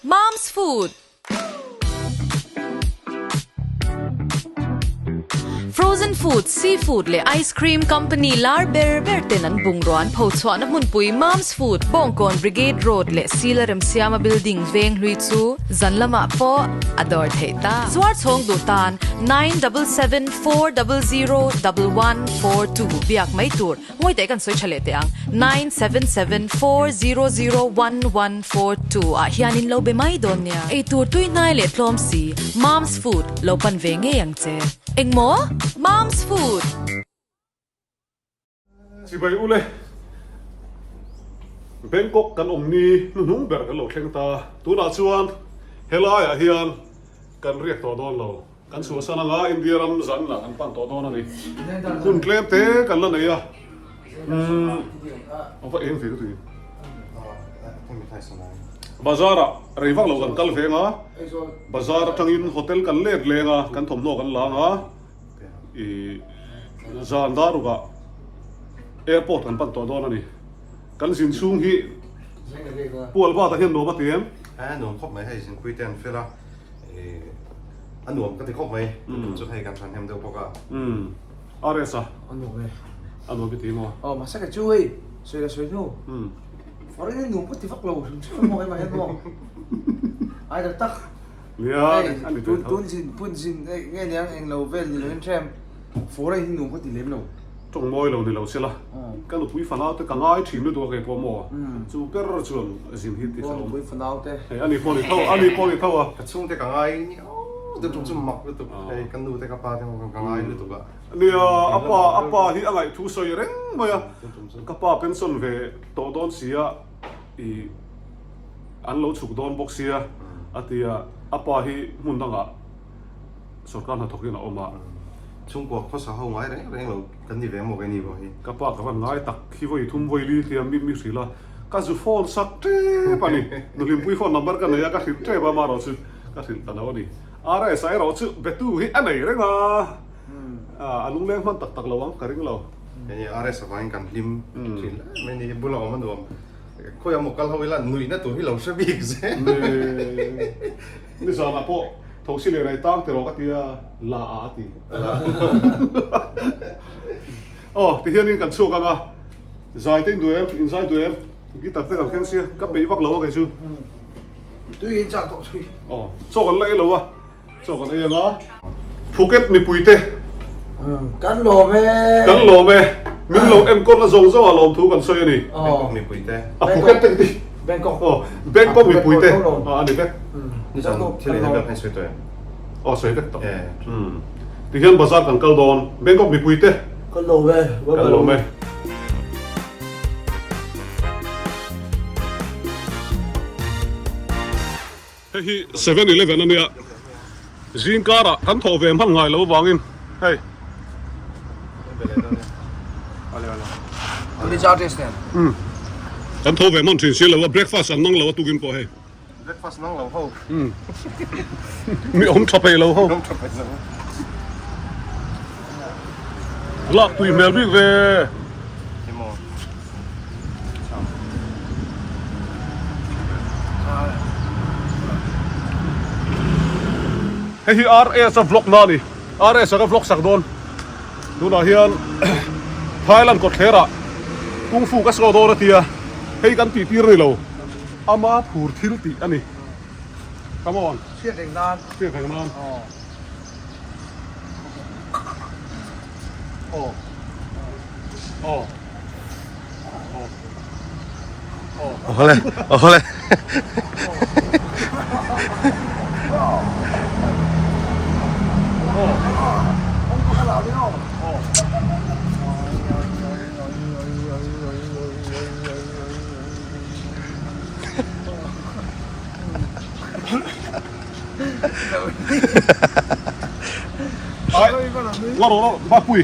Mom's Food. Frozen food, seafood leh ice cream company lar ber ber ten an bungrua an pho chhuahna hmunpui Mom's Food, Bawngkawn Brigade Road leh Sila Remsiama Building veng hlui chu zan lamah pawh a dawr theih ta. Zuar chhawng duh tan 9774001142 biak mai tur. Ngawi teh kan sawi tha leh teh ang, 9774001142 ah hian in lo be mai dawn nia. Eitur tui hnai leh tlawm si, Mom's Food lo pan ve ngei ang che. Engmaw? Mom's Food! Chibai ule, Bangkok kan awm ni hnuhnung ber kan lo thleng ta. Tunah chuan helaiah hian kan riak tawh dawn lo. Kan chhuahsan anga India ram zan lah kan pan tawh dawn a ni. Hun tlem te kan la nei a. Umm a va eng ve ka tui. Bazar ah rei vak lo kan kal veng a, bazar atangin hotel kan let leng a, kan thawmhnaw kan lang a, ih zan daruk ah airport kan pan tawh dawn a ni. Kan zin chhung hi Pu Albert-a hian nuam a ti em? A nuam khawp mai hei zinpui te an fel a. A nuam ka ti khawp mai chu hei kan thlan hem deuh bawk a. Umm RS a. A nuam e. A nuam i ti maw? Aw mahse ka chu hei sawi la sawi hnu. Umm. Foreign hi nuam ka ti vak lo hrim hrim maw keimah hian maw. Ai tak tak. Nia a ni tun tun zin pun zin nge niang eng lo vel ni loin hrem foreign hi nuam ka ti lem lo. Tawng mawi lo ni lo sela, ka nupui fanau te ka ngai thin lutuk a kei pawh maw? Chu ber chuan zin hi ti hrehawm. Nupui fanau te. Hei ani pawh ni tho, ani pawh ni tho a. Ka chhungte ka ngai ni aw deuh tum chu mak lutuk, hei ka nu te ka pa te ka ngai lutuk a. Nia, a pa, a pa hi a ngaihthu sawi reng mai a, ka pa pension ve tawh dawn sia i an lo chhuk dawn bawk sia a ti a, a pa hi hmun dangah Sorkar hnathawk in a awm a. Chhungkua khawsa ho ngai reng reng lo kan ni ve maw kei ni pawh hi. Ka pa ka van ngai tak hi vawi thum vawi li hliam mi mi hrilh a, ka zu phone sak tep a ni. Nuhlimpui phone number ka nei a, ka hrilh tep a amaherawh chu ka hrilh ta lo a ni. RS a erawh chu betu hi a nei reng a, a lungleng hman tak tak lo ang ka ring lo. Hei ni RS avangin kan hlim thin hle mai ni, bula awm a nuam. Khawiah maw kal ho ila nuihna tur hi lo hre bik zel. Nizanah pawh thosi leh rai tang tiraw ka tia la a a ti. Aw tihianin kan chhuak ang a, zai te in duh em, in zai duh em, guitar te kan keng sia, ka peih vak lo a kei chu. Tui in chak tawh thui. Aw chaw kan la ei lo a, chaw kan ei ang a. Phuket mipui te. Kan lawm e. Kan lawm e. Min lo enkawlna zawng zawng ah lawmthu kan sawi a ni. Bangkok mipui te. A Phuket te ka ti. Bangkok. Aw Bangkok mipui te. A ni vek. Nizan thil ei vel kha in sawi tawh em? Aw sawi vek tawh. Tihian bazar kan kal dawn. Bangkok mipui te. Kan lawm e. Kan lawm e. Hei hi 7-Eleven a nia, zing karah kan thawh ve hman ngai lo vangin hei. Kan tho ve hman thin si lo a, breakfast an nang lo a tukin pawh hei. Breakfast nang lo ho. Mi awm tha peih lo ho. Lak tui hmel bik ve. Hei hi RS a vlog na a ni. RS a ka vlog sak dawn. Tunah hian Thailand kawtthler ah Kung Fu ka saw dawn a tia. Hei kan tih tir a ni lo. Ama phur thil tih a ni. Come on. Hriat reng nan. Hriat reng nan. Aw. Aw. Aw. Aw. Awle, awle. Nga rawh rawh Bapui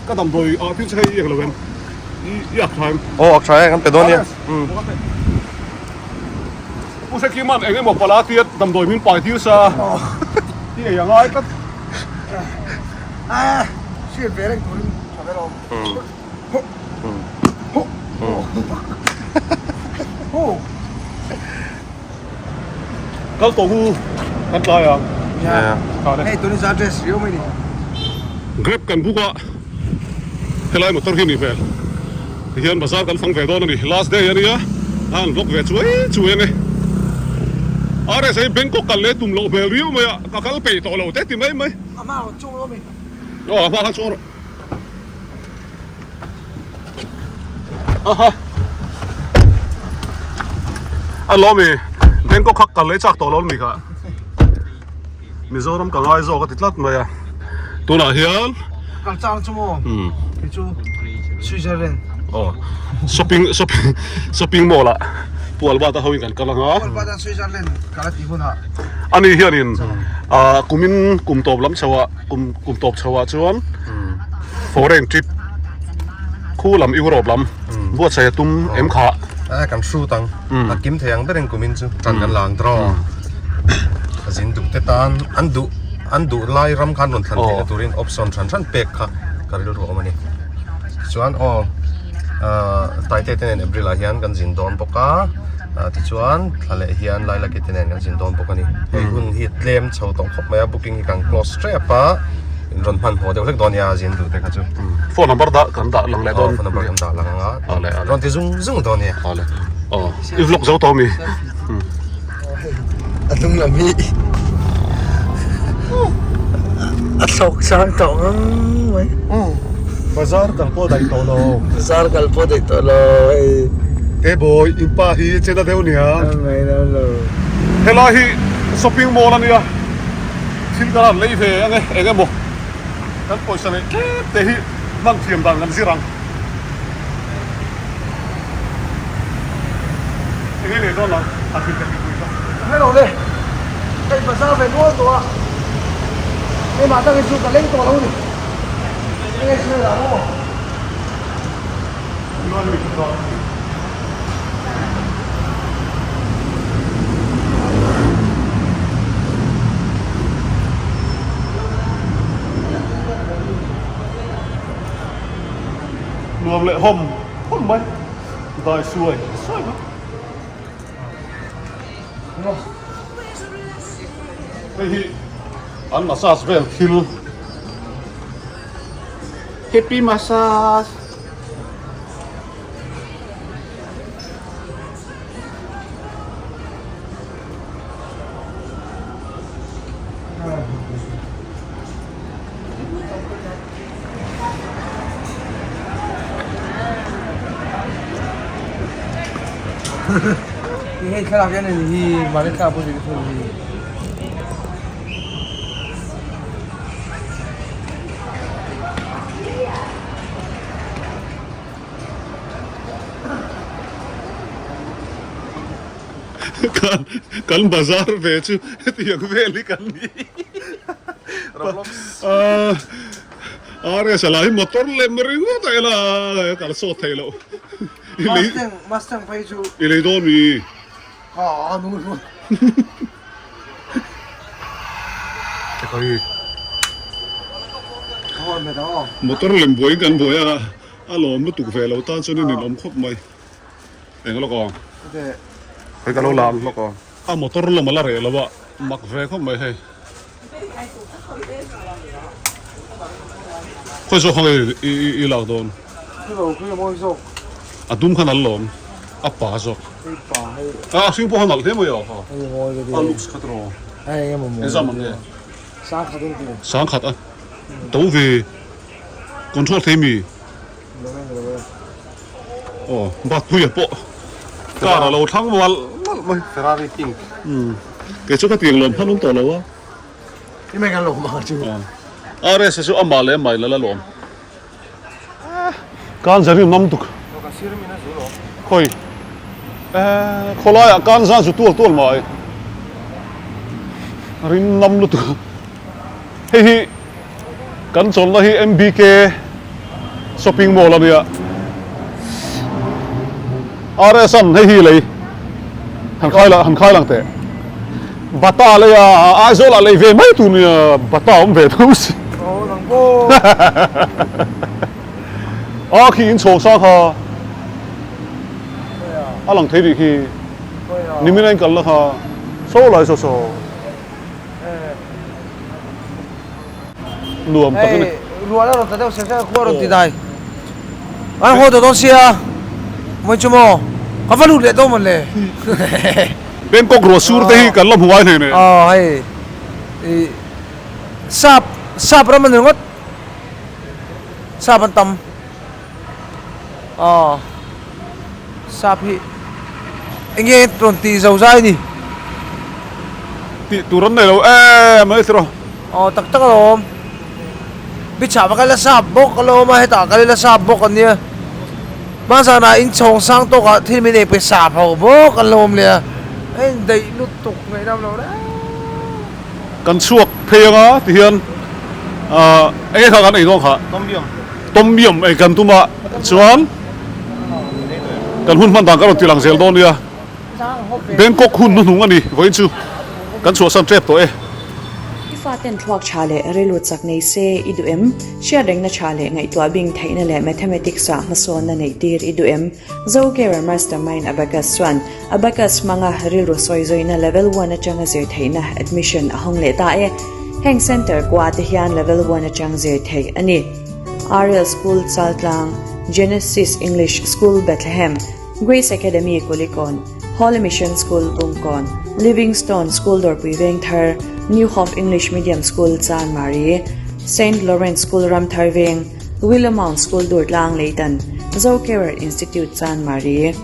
ka damdawi ah thil chu hei i ek lo em i ak tha em Aw ak tha e kan pe dawn nia Pu Hrekiman eng emaw pala tia damdawi min pai tir sa i ei a ngai tlat Hriat ve reng turin tha vel awm. Kal tawh hu kan tlai ang. Nia. Hei tun hi address riau mai ni. Grab kan book a helai motor hi ni hmel. Tihian bazar kan fang ve dawn a ni. Last day a nia a han vlog ve chuai chuai ang e. RS hi Bangkok kal leh tum loh hmel riau mai a, ka kal peih tawh lo te ti mai mai. A hma rawn chuang lo a mi? Aw a hma khan chuang rawh. Aha. A lawm i Bangkok kha kal leh chak tawh lo mi kha. Mizoram ka ngai zawk a ti tlat mai a. Tunah hian kal chang chu maw? Kei chu Switzerland. Aw. Shopping shopping shopping mall ah Pu Albert a hoin kan kal anga. Pu Albert a Switzerland kal a tih hunah. Ani hianin ah kumin kum tawp lam chho ah kum kum tawp chho ah chuan foreign trip khu lam Europe lam buatsaih a tum em kha. A kan hrut ang a kim thei ang berin kumin chu tan kan lang draw a zin duh te tan an duh an duh lai ram khan rawn thlan theihna turin option hran hran pek kha ka rilru awm a ni tichuan aw Taite te nen April ah hian kan zin dawn bawk a. Tichuan thla leh hian Lailaki te nen kan zin dawn bawk a ni. Hei hun hi tlem chho tawh khawp mai a, booking hi kan close tep a, in rawn hmanhmawh deuh hlek dawn nia zin duh te kha chu. Phone number dah kan dah lang leh dawn. Phone number kan dah lang ang a, rawn ti zung zung dawn nia. Awle aw i vlog zo tawh mi. A hnung lam hi a thlawk sang tawh ngang mai. Bazar kal pawh daih tawh lo. Bazar kal pawh daih tawh lo hei. He bawi in pa hi chen a deuh nia. Ngai lo lo. Helai hi shopping mall a nia. Thil kan han lei ve ang e, eng emaw kan pawisa neih tlem te hi hman thiam dan kan zir ang. Eng nge lei dawn ang a thil ka tihpui kha. Hello le, ka in bazar ve nual tawh a, keimah atangin chu ka leng tawh lo ni. Eng nge thil dah maw? Nuam leh hawm hawm mai dai suai suai mai. Hei hi an massage vel thil. Happy massage. Hei thlalak hian hei hi mahni thlalak pawh zir thung hi. Kan kan bazar ve chu hetiang vel hi kan ni. RS a lah hi motor lem ringawt a ela kal sawt theih loh. Mustang Mustang phei chu. I lei dawn mi. Ha nung hluan. Ekhai. Motor lem buai in kan buai a, a lawm lutuk ve lo tan chuan in inawm khawp mai. Eng lawk aw. Hei ka lo la ang lawk aw. A motor lam a la reh lo a, mak ve khawp mai hei. Khawi zawk kha nge i lak dawn? A dum khan an lawm, a pa zawk. A hring pawh kha nalh hle mai a, a looks kha tiraw. Engzam ang nge? Sangkhat a, to ve control thei mi? Aw Bakpuia pawh car a lo thlang mual mual mai. Ferrari pink. Umm kei chu ka tiang lawm hman awm tawh lo a. I mai kan lawm ang chu. RS chu amah leh amah ila la lawm. Kan zari nam tuk. Khawi eh khawlai ah kan zan zu tual tual mai. Rin nam lutuk. Hei hi Kan chawlhna hi MBK shopping mall a nia. RS an hei hi lei han khai la han khai lang teh. Bata lei a Aizawl ah lei ve mai tur nia bata awm ve tho si. Aw nang pawh. A khi in chhawng sang kha a lang thei rih khi. Nimin a in kal la kha. Saw lai saw saw. Nuam tak a ni. Hei ruah la rawn ta deuh sek sek a khua rawn ti dai. An haw tawh dawn sia. Mawi chu maw? Ka va lut leh dawn mawn le. Bangkok ruah sur te hi kan la hmu ngai hneh hneh. Aw hei i sap sap ram a ni ringawt. Sap an tam. Aw sap hi enge rawn tih zo zai ni. Tih tur an nei lo em mai tiraw. Aw tak tak alawm. Bichah va kal ila sap bawk alawm a hetah kal ila sap bawk an nia. Hma zanah inchhawng sang tawkah thil min ei pe sap ho bawk an lo awm leh a. A indaih lutuk ngaihnam lo reng. Kan chhuak phei anga ti hian ahh enge kha kan ei dawn kha? Tom yum. Tom yum ei kan tum a chuan kan hun hman dan ka rawn ti lang zel dawn nia. Bangkok hun hnuhnung a ni vawiin chu kan chhuahsan tep tawh e. I faten thluak tha leh rilru chak nei se i duh em? Hriatrengna tha leh ngaihtuah bing theihna leh mathematics ah hmasawnna neih tir i duh em? Zocare Mastermind Abacus chuan Abacus hmanga rilru sawi zawihna Level one atanga zir theihna admission a hawng leh ta e. Heng centre kua te hian Level one atang zir theih a ni. Ariel School Chaltlang, Genesis English School Bethlehem, Grace Academy Kulikawn, Holy Mission School Bungkawn, Livingstone School Dawrpui Vengthar, New Hope English Medium School Chanmari, Saint Lawrence School Ramthar Veng, Willow Mount School Durtlang Leitan, Zocarer Institute Chanmari.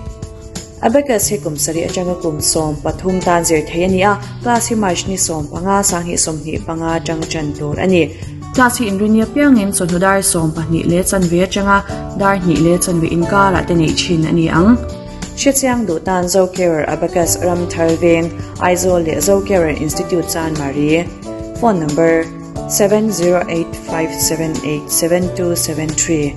Abacus hi kum sarih atanga kum 13 tan zir thei a ni a, class hi March ni 15, 2025 atanga tan tur a ni. Class hi inrinni apiangin chawhnu dar 12 leh chanve atanga dar hnih leh chanve inkarah te neih thin a ni ang. Hrechiang duh tan Zocarer Abacus Ramthar Veng, Aizawl leh Zocarer Institute Chanmari. Phone number, 7085787273,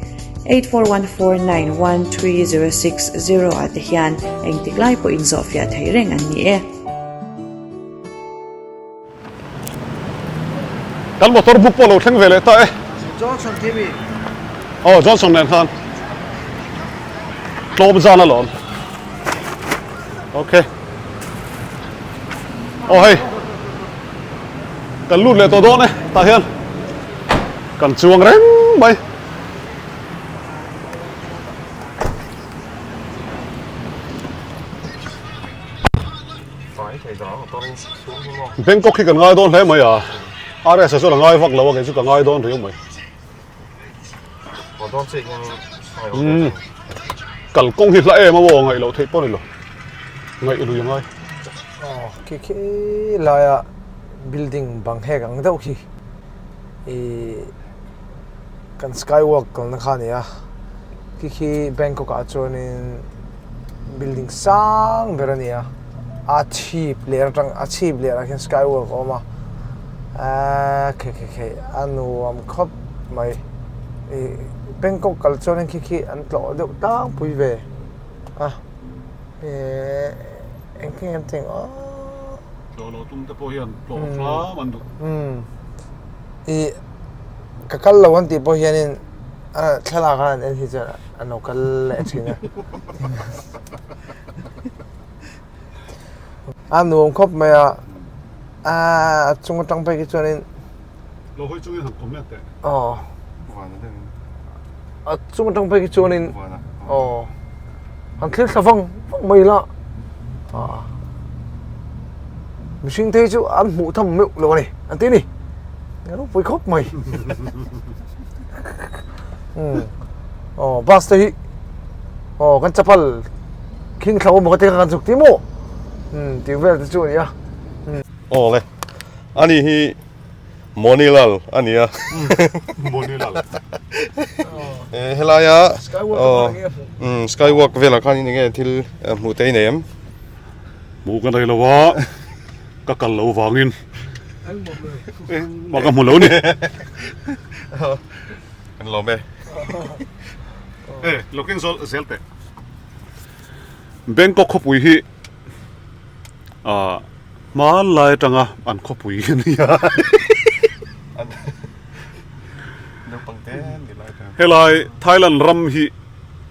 8414913060 ah te hian engtik lai pawhin zawhfiah theih reng an ni e. Kan motor book pawh lo thleng ve leh ta e. Johnson khi mi? Aw Johnson nen khan tlawm zan alawm. Ok. Aw hei. Kan lut leh tawh dawn e tah hian kan chuang reng mai. Bangkok hi kan ngai dawn hle mai a, RS a chuan a ngai vak lo a kei chu ka ngai dawn riau mai. Umm kalkawng hi hla em a aw ngaih loh theih pawh a ni lo, ngaih lui a ngai. Aw khi khi laia building bang hek ang deuh khi ih kan skywalk kalna kha a ni a khi khi Bangkok ah chuanin building sang ber a ni a a chhip leh atang a chhip leh ah khian skywalk a awm a ahh khi khi khi a nuam khawp mai ih Bangkok kal chuanin khi khi an tlawh deuh tlangpui ve a ehh engtin an tih ang Tlawh lo tum te pawh hian tlawh hram an duh. Umm ih ka kal lo an tih pawh hianin a thlalak a an en hi chuan an lo kal leh thin a a nuam khawp mai a aaa a chung atang phei khi chuanin Lo hawi chungin han comment teh. Aw a chung atang phei khi chuanin aw han thlir thla vang vang mai la aw mihring te hi chu an hmuh tham meuh lo a ni an ti a ni a ropui khawp mai umm aw bus te hi aw kan chapal khing thla awm maw ka ti kha kan chuk ti maw umm tih vel te chu a ni a. Aw le ani hi Monilal a ni a. Monilal. Helaia skywalk velah khan enge thil hmuh te i nei em? Hmuh ka nei lo a, ka kal lo vangin engmah ka hmu lo ni. Kan lawm e. E, lo keng zawl zel teh. Bangkok khawpui hi Ah hmanlai atanga an khawpui a nia. Helai Thailand ram hi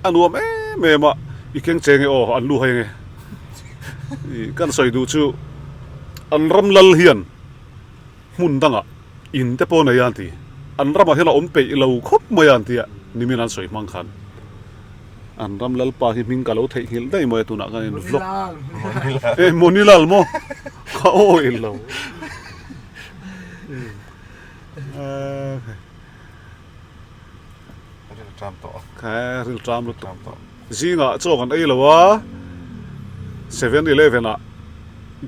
a nuam em em a, i keng cheng e aw an lu hai ange. Kan sawi duh chu. An ram lal hian hmun dangah in te pawh nei a an ti. An ramah hian a awm peih lo khawp mai a an ti a, nimin an sawi hmang khan. An ram lalpa hi hming ka lo theihnghilh daih mai a tunah khan in vlog. E Monilal maw? Ka awih lo. Kha ril tram lutuk. Zingah chaw kan ei lo a, 7-Eleven ah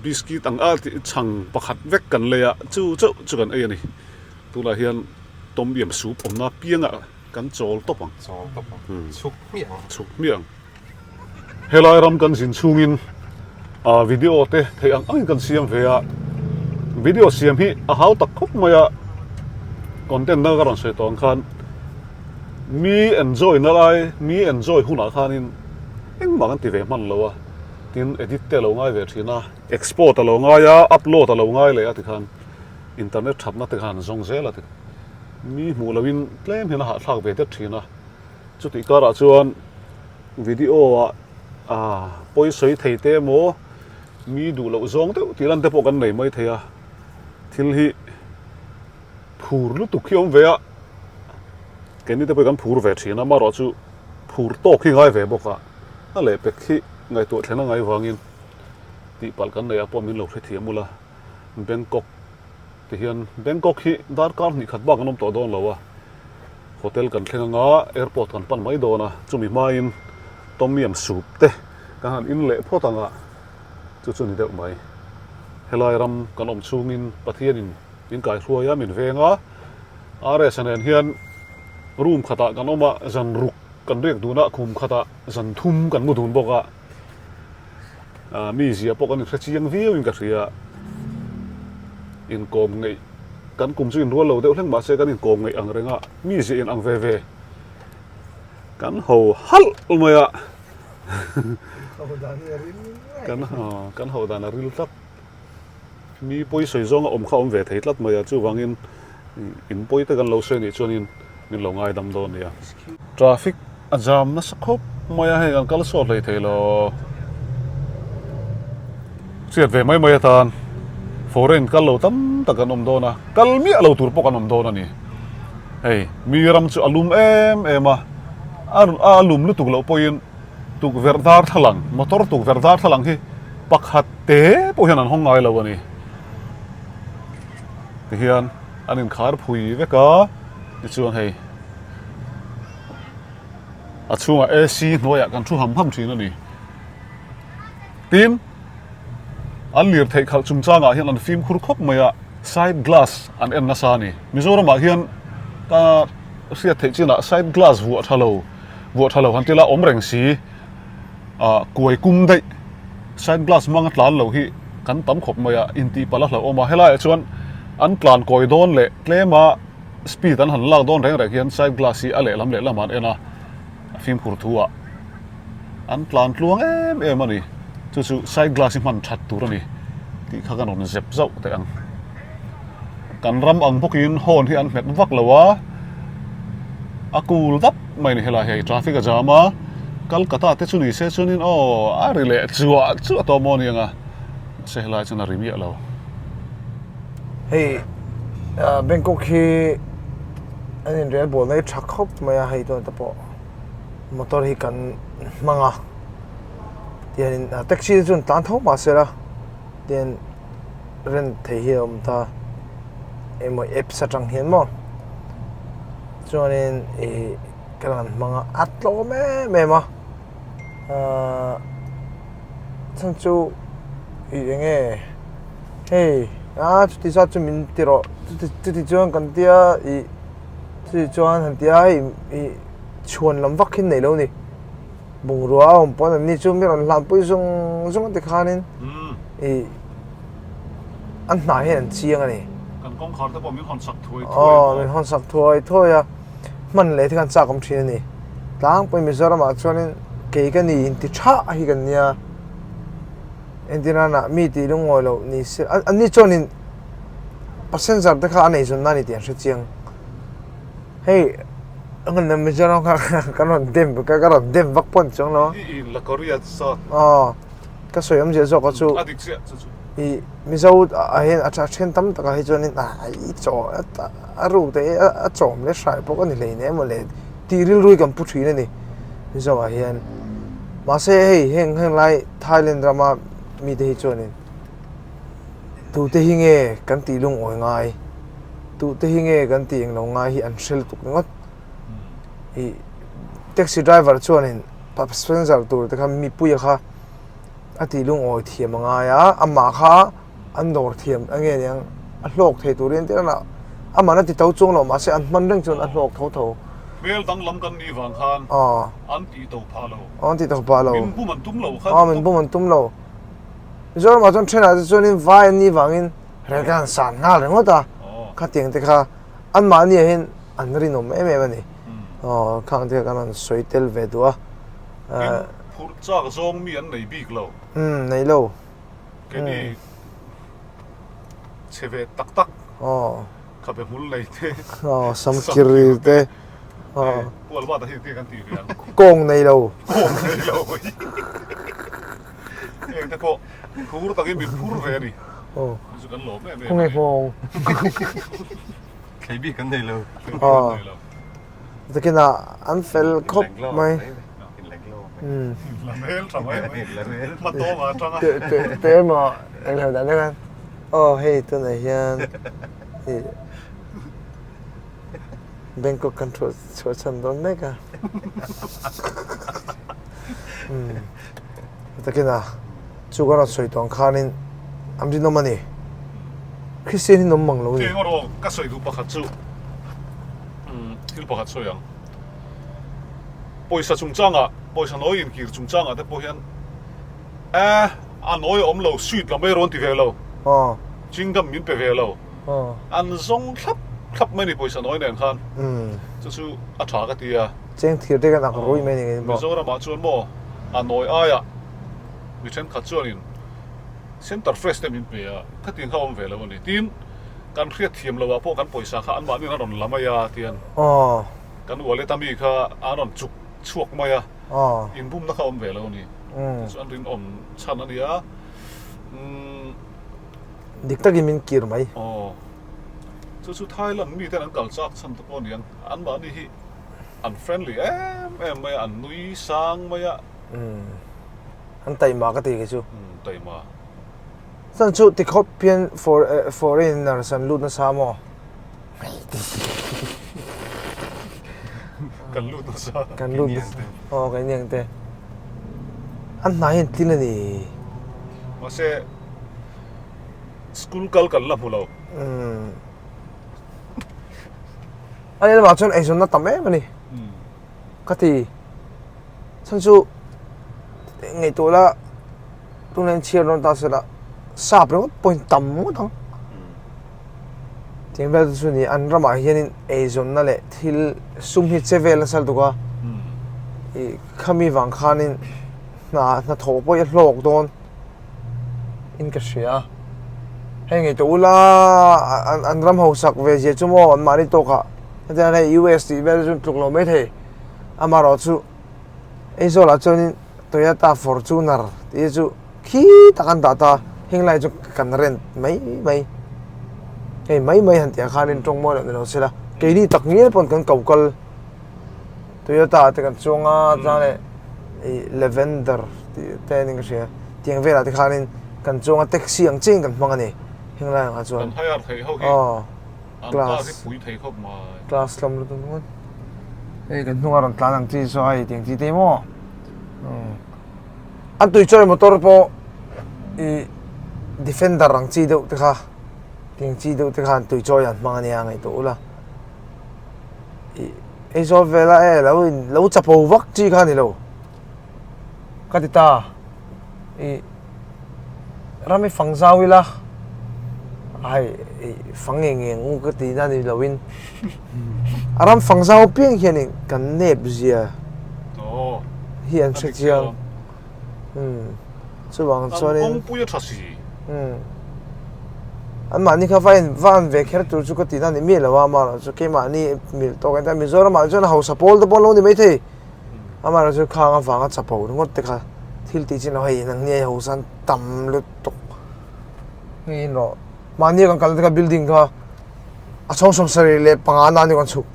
biscuit ang a tih chhang pakhat vek kan lei a, chu chauh chu kan ei a ni. Tunah hian tom yam soup awmna piangah kan chawl tawp ang. Chawl tawp ang. Chhuk hmiah ang. Chhuk hmiah ang. Helai ram kan zin chhungin video te theih ang angin kan siam ve a, video siam hi a hau tak khawp mai a, content dang ka rawn sawi tawh ang khan mi enjoy na lai, mi enjoy hunah khanin engmah kan ti ve hman lo a, tin edit te a lo ngai ve thin a, export a lo ngai a, upload a lo ngai leh a tikhan internet thatna te khan zawng zel a ti, mi hmuh lohin tlem hian a hahthlak ve det thin a. Chutih karah chuan video ah pawi sawi thei te emaw mi duh loh zawng deuh tih lan te pawh kan nei mai thei a, thil hi phur lutuk hi a awm ve a, keini te pawh hi kan phur ve thin a, amaherawhchu phur tawk hi ngai ve bawk a, a lehpek hi ngaihtuah thlen a ngai vangin tihpalh kan neih ah pawh min lo hrethiam ula, Bangkok Tihian Bangkok hi darkar hnih khat bak an awm tawh dawn lo a, hotel kan thleng anga airport kan pan mai dawn a, chumi hmain Tom Yam soup te kan han in leh phawt anga chu chu ni deuh mai. Helai ram kan awm chhungin Pathianin min kaihruai a, min veng a, RS-a nen hian room khatah kan awm a, zan ruk kan riak dun a, khum khatah zan thum kan mu dun bawk a. Mi zia pawh kan inhre chiang viau in ka hria. Inkawm ngeih kan kum chu inrual lo deuh hleng mahse kan inkawm ngeih ang reng a, mi zia in ang ve ve kan ho halh mai a. Kan ho dan a ril tlat. Mi pawi sawi zawnga awm kha awm ve thei tlat mai a, chuvangin in pawi te kan lo sawi anih chuanin min lo ngaidam dawn nia. Traffic a jam nasa khawp mai a, hei kan kal sawt hlei thei lo. Chhiat ve mai mai atan foreign kal lo tam tak kan awm dawn a, kal miah lo tur pawh kan awm dawn a ni. Hei mi ram chu a lum em em a, a lum lutuk loh pawhin tukverh darthlalang, motor tukverh darthlalang hi pakhat te pawh hian an hawng ngai lo a ni. Tihian an inkhar phui vek a, tichuan hei a chhungah AC hnuaiah kan thu ham ham thin a ni. Tin, an lirtheih khalh chungchangah hian an fimkhur khawp mai a, side glass an en nasa a ni. Mizoramah hian ka hriat theih chinah side glass vuah tha lo, vuah tha lo han tila awm reng si, ah kuai kum daih side glass hmanga tlan lo hi kan tam khawp mai a, intihpalh a hlauhawm a. Helaiah chuan an tlan kawi dawn leh tlema speed an han lak dawn reng reng hian side glass hi a lehlam lehlam ah an en a, a fimkhur thu ah an tlan tluang em em a ni. Chu chu side glass hi hman that tur a ni tih kha kan rawn zep zauh teh ang. Kan ram ang bawkin horn hi an hmet vak lo a, a cool dap mai a ni helai hei traffic a jam a, Calcutta te chu ni se chuanin aw a ri leh chuah chuah tawh maw aniang a, mahse helai chuan a ri miah lo. Hei Bangkok hi an inrel bawl na hi tha khawp mai a, hei tuna te pawh motor hi kan hmang a, tihianin taxi te chuan tlan tho mahse la tihian. rent thei hi a awm ta emaw apps atang hian maw chuanin ih ka rawn hmang a a tlawm em em a ahh chhan chu ih eng nge hei a chuti zat chu min ti rawh chuti chuti chuan kan tia ih chuti chuan han tia hei ih chhuan lam vak hi an nei lo a ni. Bungrua a awm pawn an ni chu mi rawn hlanpui zung zung a ti khanin ih an hnah hian an chiang a ni. Kan kawngkhar te pawh min hawn sak thuai thuai a. Aw min hawn sak thuai thuai a, hman leh te khan chak awm thin a ni. Tlangpui Mizoramah chuanin kei ka ni inti tha hi kan nia. Entirnanah mi tih lungawi loh ni se an ni chuanin passenger te kha a neizawn na a ni tih an hre chiang. Hei hmun Mizoram kha kan rawn dem ka rawn dem vak pawh ni chuang lo a. I in la Korea sa. Aw ka sawi awmzia zawk a chu. A dik chiah chu chu. I Mizo ah hian a then tam takah hi chuanin ah i chaw a ruk te hi a chawm leh hrai pawh ka ni hleinem maw le tih rilru hi kan pu thin a ni Mizo ah hian. Mahse hei heng heng lai Thailand rama mite hi chuanin tute hi nge kan tih lungawi ngai tute hi nge kan tih englo ngai hi an hre lutuk ringawt. I taxi driver chuanin passenger tur te kha mipuia kha. A tih lungawi thiam a ngai a, amah kha an dawr thiam a nge niang a hlawk thei turin tir a amah a ti to chuang lo mahse an hman reng chuan a hlawk tho tho. Hmel danglam kan nih vang khan an tih to phah lo. An tih to phah lo. Min bum an tum lo kha. Min bum an tum lo. Mizoramah chuan thenah te chuanin vai an nih vangin rel khan an san nghal ringawt a, khatiang te kha anmahniah hian an rinawm em em a ni. Khang te kha kan rawn sawi tel ve duh a. Phurh chak zawng mi an nei bik lo. Umm nei lo. Keini chhe ve tak tak. Aw. Khabe hmul nei te. Aw sam kir rir te. Aw. Pu Albert a hi te kan tih ve ang. Kawng nei lo. Kawng nei lo. Heng te pawh phur takin min phur ve a ni. Aw. Chu kan lawm em em. Khawnge nghawng. Thlei bik an nei lo. Thlei bik an nei lo. Takin ah an fel khawp mai. Te emaw eng lo dan khan aw hei tunah hian ih Bangkok kan thu chhuah chhan dawn mek a umm takin a chu ka rawn sawi tawh ang khanin an rinawm a ni Christian hi an awm mang lo a ni. Eng erawh ka sawi duh pakhat chu umm thil pakhat sawi ang. Pawisa chungchangah, pawisa nawi inkir chungchangah te pawh hian eh a nawi a awm lo, sweet lam ei rawn ti ve lo, chewing gum min pe ve lo, an zawng thlap thlap mai a ni pawisa nawi nen khan, chu chu a tha ka ti a. Cheng thir te khan ak rui mai a ni ngei bawk. Mizoramah chuan maw a nawi aiah mi thenkhat chuanin center fresh te min pe a, khatiang kha a awm ve lo a ni. Tin, kan hriatthiam loh ah pawh kan pawisa kha anmahniin a rawn la mai a tian. Kan wallet a mi kha an rawn chuk chhuak mai a, inbumna kha a awm ve lo a ni. Chu chu an rinawm chhan a ni a. Dik takin min kir mai. Aw. Chu chu Thailand miten an kal chak chhan te pawh a ni ang. Anmahni hi an friendly em em mai a, an nui sang mai a. An taima ka ti kei chu. Taima. Chuan chu tikhawp hian foreigners an lut nasa maw? Kan lut nasa. Kan lut nasa. Aw kan niang te. An hna hian tlin a ni. Mahse school kal kan la hmu lo. Umm. A lehlamah chuan eizawnna tam em a ni. Ka ti. Chhan chu ngaihtuah la tunah hian chhiar dawn ta se la sap ringawt pawhin tam ngawt ang. Tiang vel te chu ni an ramah hianin eizawnna leh thil sum hi che vel nasa lutuk a ih khami vang khanin hna hnathawh pawh hi a hlawk dawn in ka hria a hei ngaihtuah ula an ram hausak ve zia chu maw an mahni tawkah hetiang hei US tih vel chu tluk lo maithei amaherawh chu Aizawlah chuanin Toyota Fortuner tih hi chu khi tak an dah ta heng lai chu kan rent mai mai hei mai mai han tih ah khanin tawng mawi loh ni lo se la keini tak ngial pawn kan ko kal Toyota te kan chuang a chuan leh ih Lavender tih te a ni ka hria tiang velah te khanin kan chuang a taxi ang chiahin kan hmang a ni heng lai ang ah chuan kan hire theih ho hi aw. An car hi pui thei khawp mai. Class lam lutuk ringawt. Hei kan hnunga rawn tlan ang chi saw hei tiang chi te maw. An tui chawi motor pawh i defender ang chi deuh te kha tiang chi deuh te kha an tui chawi an hmang ania ngaihtuah ula. I Aizawl vela e lo in lo chapo vak chi kha ni lo. Ka ti ta. I ram i fang zau ila hei i fang nge nge ang u ka ti na ni lo in a ram fang zau apiang hian in kan nep zia hi an hre chiang umm chuvang chuan in kawngpui a tha si umm an mahni kha va in va an ve kher tur chu ka ti na ni miah lo a amaherawhchu keimahni mil tawk a Mizoram ah chuan hausa pawl te pawh an lo ni maithei. Amaherawhchu khang avanga chapo ringawt te kha thil tih chin lo hei nang ni ai ho san tam lutuk. Hei in rawh. Mahni kan kalna te kha building kha a chhawng 75 na ni kan chhuk.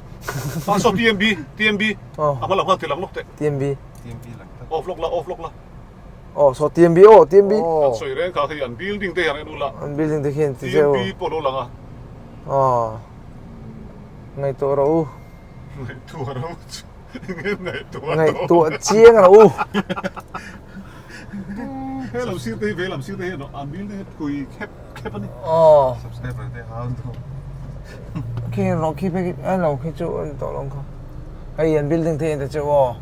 Ah saw TMB TMB a hma lam khan ti lang lawk teh. TMB. TMB lang tak. Off lawk la off lawk la. Aw saw TMB aw TMB. Kan sawi reng kha hei an building te hian en ula. An building te khian ti zeuh. TMB pawh lo lang a. Aw. Ngaihtuah rawh u. Ngaihtuah rawh u chu enge ngaihtuah Ngaihtuah chiang rawh u. He lam sir te hi ve lam sir te hi an building hi pui khep khep a ni. Aw. Subscriber te hau dawn. Khi rawh khi phei khi lo khi chu an tawh lo kha. Hei an building te hi an ti chu aw.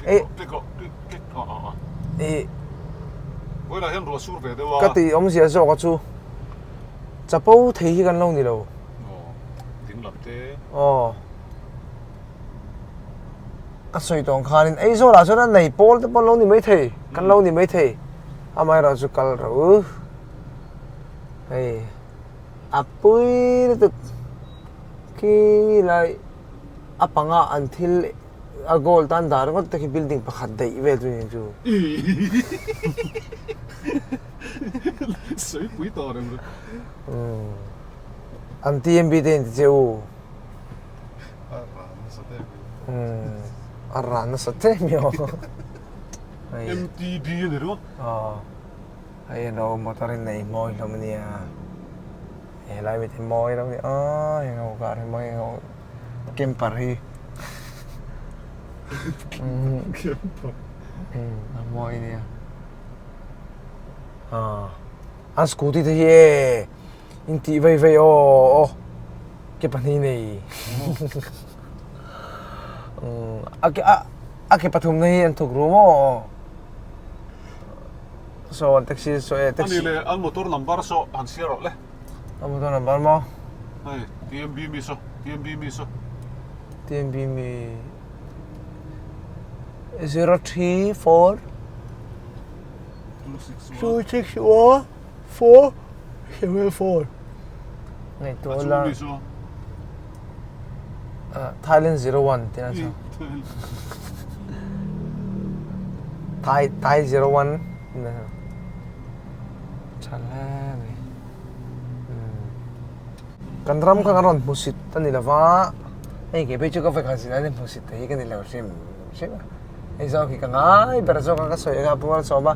Click click click click a a a. I Vawilah hian ruah sur ve deuh a. Ka tih awmzia zawk a chu chapo thei hi kan lo ni lo. Aw ding lam te. Aw. A sawi tawng khanin Aizawlah chuan a nei pawl te pawh an lo ni maithei, kan lo ni maithei. Amaherawhchu kal rawh u. Hei a pui lutuk khi lai a panga an thil a goal tan dar ringawt te khi building pakhat daih vel chu ni chu. Sawi pui tawh reng reng. An TMB te in ti che u. A ran nasa teh mai aw. MTB a ni ringawt. Aw. Hei alo motor in nei mawi hlawm a nia. Helai mi te mawi lo ni aw heng ho car hi mawi ho camper hi. Camper. A mawi nia. An scooty te hi e. Intih vei vei aw aw ke pahnih nei a ke a ke pathum na hi an thawk ru maw saw an taxi saw e taxi ani le an motor number saw han share rawh le an motor number maw hei TMB mi saw TMB mi saw TMB mi 034 261 4 7 4 Ngaihtuah la Thailand 01 tih a chhang Thai Thai 01 tha hle mai kan ram kha kan rawn hmusit a ni lova hei kei phei chu ka vawikhat zin a ni hmusit te hi ka ni lo hrim hrim a. Hei zawk hi ka ngai ber zawk a ka sawi anga pual sawm a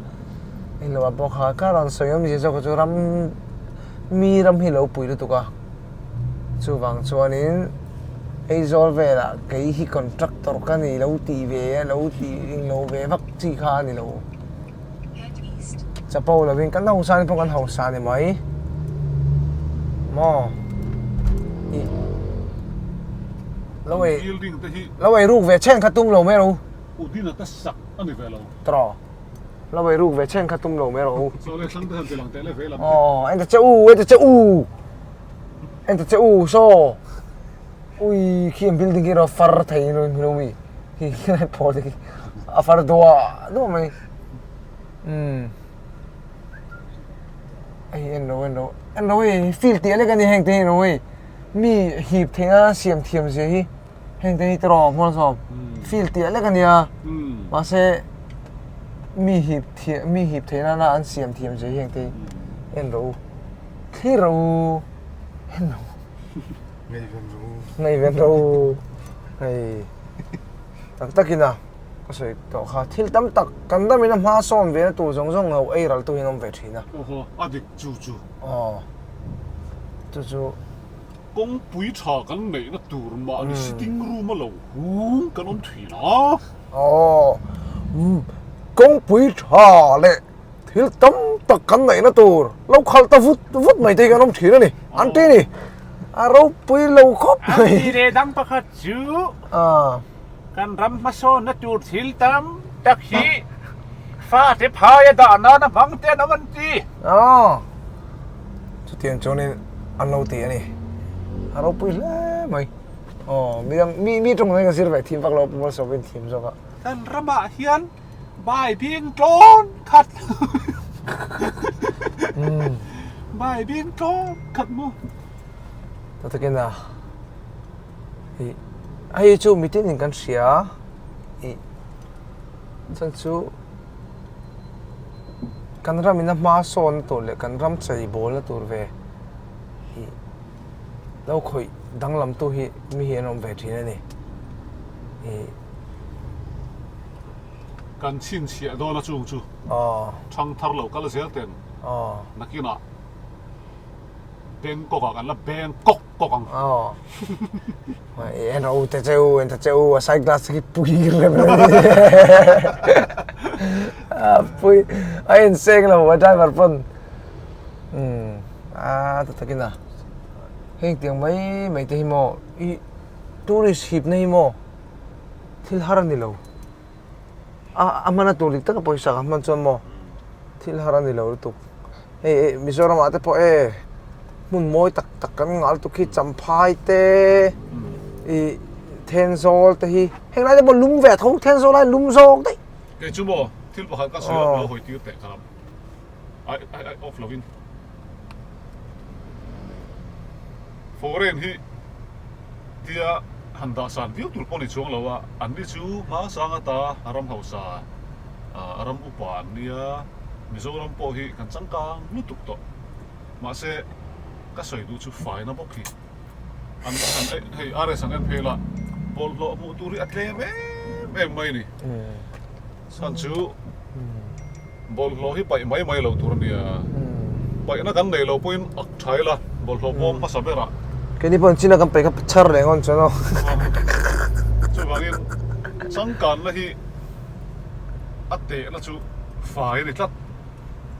hei lo ah pawh kha ka rawn sawi awmzia zawk chu ram mi ram hi lo pui lutuk a chuvang chuanin Aizawl velah kei hi contractor ka ni lo tih ve a lo tih englo ve vak chi kha a ni lo chapo lovin kan hausa ni pawh kan hausa ni mai maw ih. Lo ei Building te hi lo ei ruk ve chen kha tum lo mai rawh u. Udina te sak a ni ve lo. Tawh. Lo ei ruk ve chen kha tum lo mai rawh u. Saw le thlang te han ti lang teh le ve lam te. Aw en ta che u en ta che u en ta che u saw ui khi an building khi rawh far thei in lo mi khi khi pawl te khi a far duah duah mai umm hei en lo en lo en lo hei field tih alek a ni heng te hi ro hei. Mi hip theihna siam thiam zia hi heng te hi tiraw hmual sawm field tih lek a nia mahse mi hip thiam mi hip theih nana an siam thiam zia hi heng te hi en rawh u thlir rawh u en rawh u ngaihven rawh u hei tak takin a ka sawi tawh kha thil tam tak kan ramin a hma sawn ve na tur zawng zawng lo ei ral tu hi an awm ve thin a. A dik chu chu. Aw chu chu. Kawngpui tha kan neihna tur mahni sitting room a lo hung kan awm thin a. Aw kawngpui tha leh thil tam tak kan neihna tur lo khalh ta vut vut mai te hi kan awm thin a ni an ti ni a ropui lo khawp mai. An ti leh dang pakhat chu kan ram hmasawnna tur thil tam tak hi Fate phai a dah nan a hmang te an awm an ti. Aw, chutiang chuanin an lo ti a ni. A ropui hle mai. Aw, midang mi mi tawng hian ka zir ve thim vak lo, Pu Malsawmin thim zawk a. Kan ramah hian bai bing tlawn khat bai bing tlawn khat maw. Tatakin a ih hei chu mitin in kan hria ih. Chuan chu. kan ram in a hma sawnna tur leh kan ram cheibawlna tur ve hi lo khawih danglam tu hi mi hi an awm ve thin a ni. Ih. Kan chhinchhiah dawn a chung chu thangthar lo kal zel ten nakinah Bangkok ah kan la Bangkok kawk ang. Aw. En rawh u te che u, en ta che u, a side glass khi pui rem rem. A pui a en seng lo a driver pawn. Um a ta takin a. Heng tiang mai mai te hi maw i tourist hip na hi maw thil har a ni lo. A a hman a tur dik taka pawisa ka hman chuan maw thil har a ni lo lutuk. Hei Mizoram ah te pawh e hmun mawi tak tak kan ngah lutuk hi Champhai te ih Thenzawl te hi heng lai te pawh lum ve a tho Thenzawl ai lum zawk daih. Kei chu maw thil pakhat ka sawi a lo hawi tir teh ka lam ai ai ai off lovin foreign hi tia han dah san viau tur pawh ni chuang lo a an ni chu hma sang ata ram hausa ram upa an nia. Mizoram pawh hi kan changkang lutuk tawh. Mahse, ka sawi duh chu faina bawk hi an an hei RS an en phei la, bawlhhlawh hmuh tur hi a tlem em em mai a ni. Chhan chu bawlhhlawh hi paih mai mai lo tur a nia. Paihna kan nei lo pawhin ak tha ila bawlhhlawh bawm hmasa berah. Keini pawhin china kan paih kha chhar leh ngawn chuan aw. Chuvangin changkanna hi. a tehna chu fai a ni tlat.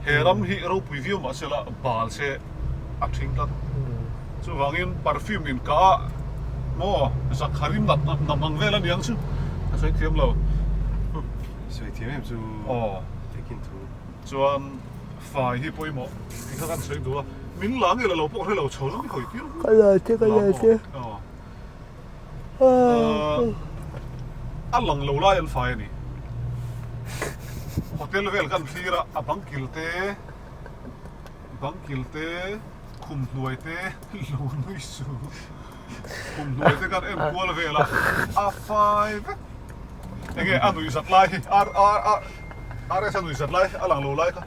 He ram hi ropui viau mah se la bal se a thing tlat. Chuvangin perfume in ka a maw zakharim nat nam ang vel a niang chu a sawi thiam lo. Sawi thiam em chu aw taking thu. Chuan fai hi pawimawh tih kha kan sawi duh a, min la nge la lo pawh hre lo chho zawng hi hawi tir Ka la che ka la che. Aw. A lang lo lai an fai a ni. Hotel vel kan thlir a, a bang kil te, bang kil te, khum hnuai te, lo nui su, khum hnuai te kan en kual vel a, a fai vek. Enge a nuih zat lai hi, ar ar ar. RS a nui zat lai, a lang lo lai kha.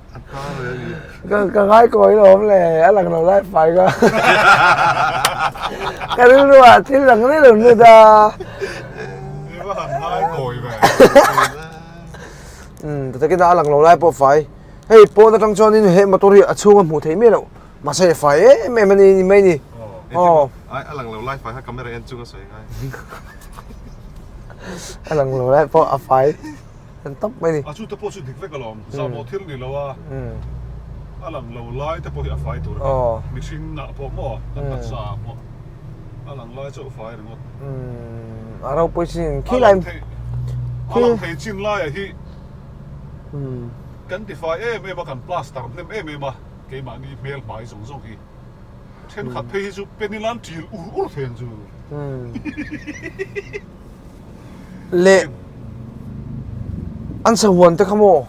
Ka ka ngai kawi lo awm le, a lang lo lai fai kha. Ka rilru ah thil lang rih lo lut a. I va han ngai kawi ve. Umm, takin a lang lo lai pawh fai. Hei pawn atang chuanin he motor hi a chhung a hmuh theih miah loh. Mahse fai em em a ni ni mai ni. Aw. A lang lo lai fai kha camera en chung a sawi ngai. A lang lo lai pawh a fai. An tawp mai ni. A chu te pawh chu dik vek alawm. Zahmawh thil ni lo a, a lang lo lai te pawh hi a fai tur a ni. Mihring ah pawh maw, kan taksa ah pawh a lang lai chauh fai ringawt. A ropui chin khi lai. A lang thei chin laiah hi kan tifai em em a, kan plaster hnem em em a, keimahni hmel hmai zawng zawng hi. Thenkhat phei hi chu penilan ṭil ur ur thei ang chu. Leh an sahuan te kha maw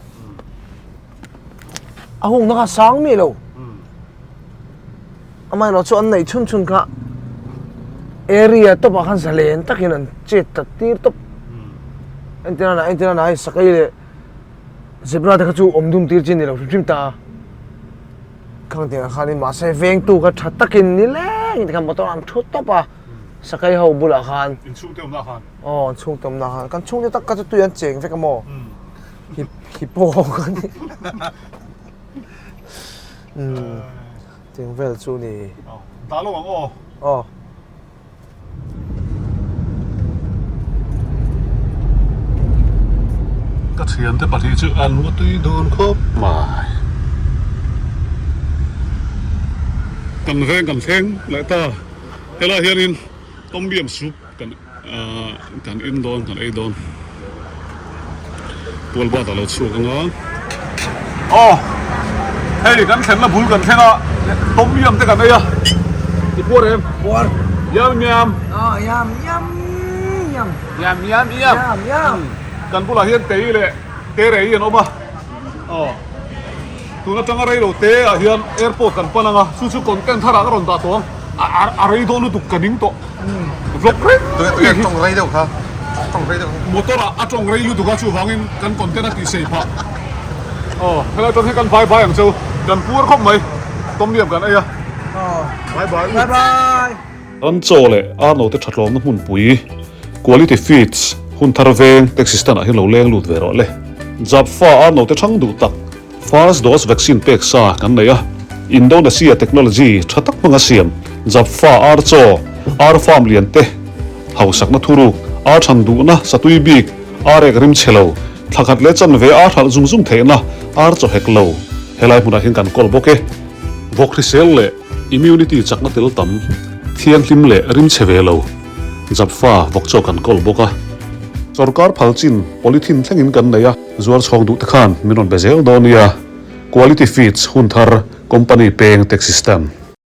a hungna kha sang mi lo amaherawh chu an neih chhun chhun kha area tawpah khan zalen takin an chet ta tir tawp entirna nah entirna nah hei sakei leh zebra te kha chu awm dun tir chi a ni lo hrim hrim ta a khang tiangah khanin mahse vengtu kha tha takin nileng tikhan motor an thu tawp a. Sakei ho bulah khan. In chhungte awmna khan. Aw, chhungte awmna khan. Kan chhungte tak kha chu tui an cheng vek a maw? Hi hippo ho kha ni. Umm, tiang vel chu ni. Aw, dah lo ang aw. Aw. Ka thiante pahnih chu an mu tui dun khawp mai. Kan veng kan thleng leh ta. Helaiah hianin tom yum soup kan ahh kan in dawn kan ei dawn tual bat a lo chhuak ang a aw hei kan thlenna bul kan thleng a tom yum te kan ei a i puar em puar yam yam aw yam yam yam yam yam yam yam yam kan bulah hian tei leh terei an awm a aw. Tun atanga rei lo te ah hian airport kan pan anga chu chu content thar ah ka rawn dah tawh ang a rei dawn lutuk ka ning tawh vlog reng Tui tawng rei deuh kha tawng rei deuh motor ah a tawng rei lutuk a chuvangin kan content a tih sei phah. Aw helai atang hian kan bye bye ang cheu kan puar khawp mai tom yum kan ei a bye bye bye bye. Ram chaw leh ar note tha tlawmna hmunpui Quality Feeds hun thar veng taxi stand ah hian lo leng lut ve rawh le. Japfa ar note thang duh tak First dose vaccine pek sa kan nei a, Indonesia technology tha tak hmanga siam Japfa ar chaw, ar farm lian te, hausakna thuruk, ar than duhna satui bik, ar ek rim chhe lo, thla khat leh chanve ar hralh zung zung theihna ar chaw hek lo helai hmunah hian kan kawl bawk e. Vawk hrisel leh immunity chakna tel tam, thianghlim leh rim chhe ve lo Japfa vawk chaw kan kawl bawk a. Sorkar phal chin polythene thlengin kan nei a. Zuar chhawng duh te khan min rawn be zel dawn nia, Quality Feeds hun thar company peng taxi stand.